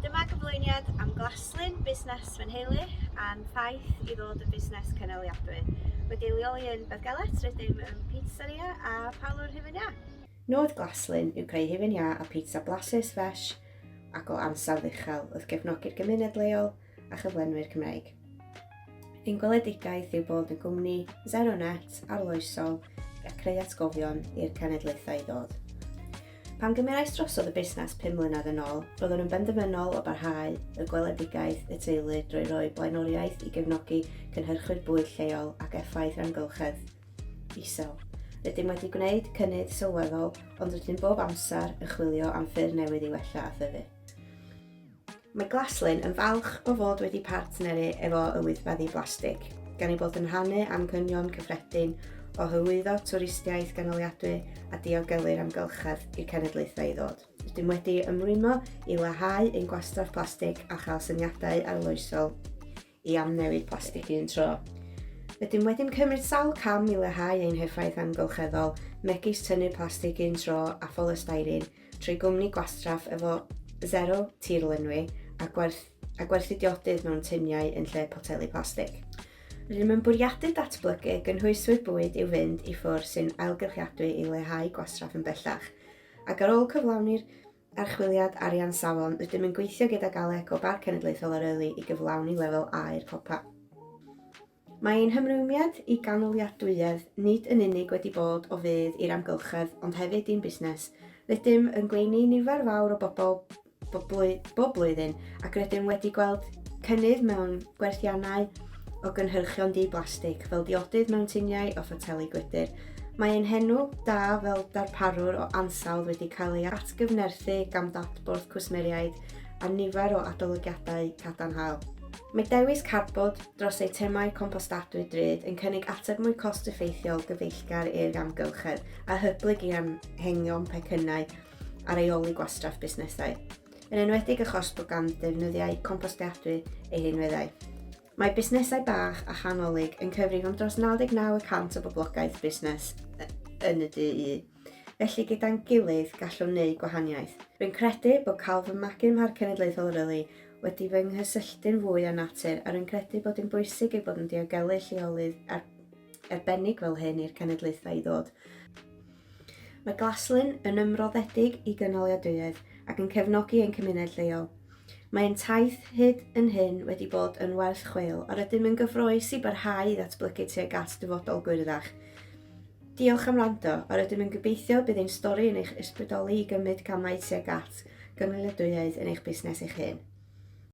Dyma gyflwyniad am Glaslyn, busnes fy nheulu, a'n thaith i ddod yn busnes cynaliadwy. Wedi ei leoli yn Beddgelert, rydym yn pizzeria a parlwr hufen iâ. Nod Glaslyn yw creu hufen iâ a pizza blasus, ffres ac o ansawdd uchel wrth gefnogi'r gymuned leol a chyflenwyr Cymreig. Ein gweledigaeth yw bod yn gwmni sero net, arloesol a creu atgofion i'r cenedlaethau i ddod. Pan gymerais drosodd y busnes 5 mlynedd yn ôl, roeddwn yn benderfynol o barhau y gweledigaeth y teulu drwy roi blaenoriaeth i gefnogi cynhyrchwyr bwyd lleol ac effaith amgylchedd isel. Rydym wedi gwneud cynnydd sylweddol, ond rydym bob amser yn chwilio am ffyrdd newydd i wella a thyfu. Mae Glaslyn yn falch o fod wedi partneru efo y Wyddfa Ddi-blastig, gan ei bod yn rhannu amcanion cyffredin o hyrwyddo twristiaeth gynaliadwy a diogelu'r amgylchedd i'r cenedlaethau i ddod. Rydym wedi ymrwymo i leihau ein gwastraff plastig a chael syniadau arloesol i amnewid plastig un tro. Rydym wedi cymryd sawl cam i leihau ein heffaith amgylcheddol, megis tynnu plastig un tro a pholystyrene trwy gwmni gwastraff efo sero tirlenwi a, gwerth, a gwerthu diodydd mewn tuniau yn lle poteli plastig. Rydym yn bwriadu datblygu gynhwyswyr bwyd i'w fynd i ffwrdd sy'n ailgylchiadwy i leihau gwastraff yn bellach. Ac ar ôl cyflawni'r archwiliad arian safon, rydym yn gweithio gydag Alec o Barc Cenedlaethol Eryri i gyflawni lefel A i'r copa. Mae ein hymrwymiad i gynaliadwyedd nid yn unig wedi bod o fudd i'r amgylchedd ond hefyd i'n busnes. Rydym yn gweini nifer fawr o bobl bob, bob blwyddyn ac rydym wedi gweld cynnydd mewn gwerthiannau o gynhyrchion di-blastig fel diodydd mewn tuniau o photeli gwydr. Mae ein henw da fel darparwr o ansawdd wedi cael ei atgyfnerthu gan adborth cwsmeriaid a nifer o adolygiadau cadarnhaol. Mae dewis cardbord dros eitemau compostadwy drud yn cynnig ateb mwy cost-effeithiol gyfeillgar i'r amgylchedd a hyblyg i anghenion pecynnau a rheoli gwastraff busnesau, yn enwedig achos bod gan defnyddiau compostiadwy eu rhinweddau. Mae busnesau bach a chanolig yn cyfrif am dros 99% o boblogaeth busnes yn y du. Felly gyda'n gilydd gallwn wneud gwahaniaeth. Rwy'n credu bod cael fy magu ym Mharc Cenedlaethol Eryri wedi fy nghysylltu'n fwy â natur a rwy'n credu bod yn bwysig ei bod yn diogelu lleolydd arbennig fel hyn i'r cenedlaethau i ddod. Mae Glaslyn yn ymroddedig i gynaliadwyedd ac yn cefnogi ein cymuned lleol. Mae ein taith hyd yn hyn wedi bod yn werth chweil a rydym yn gyffrous i barhau i ddatblygu tuag at dyfodol gwyrddach. Diolch am wrando, a rydym yn gobeithio bydd ein stori yn eich ysbrydoli i gymryd camau tuag at gynaliadwyedd yn eich busnes eich hun.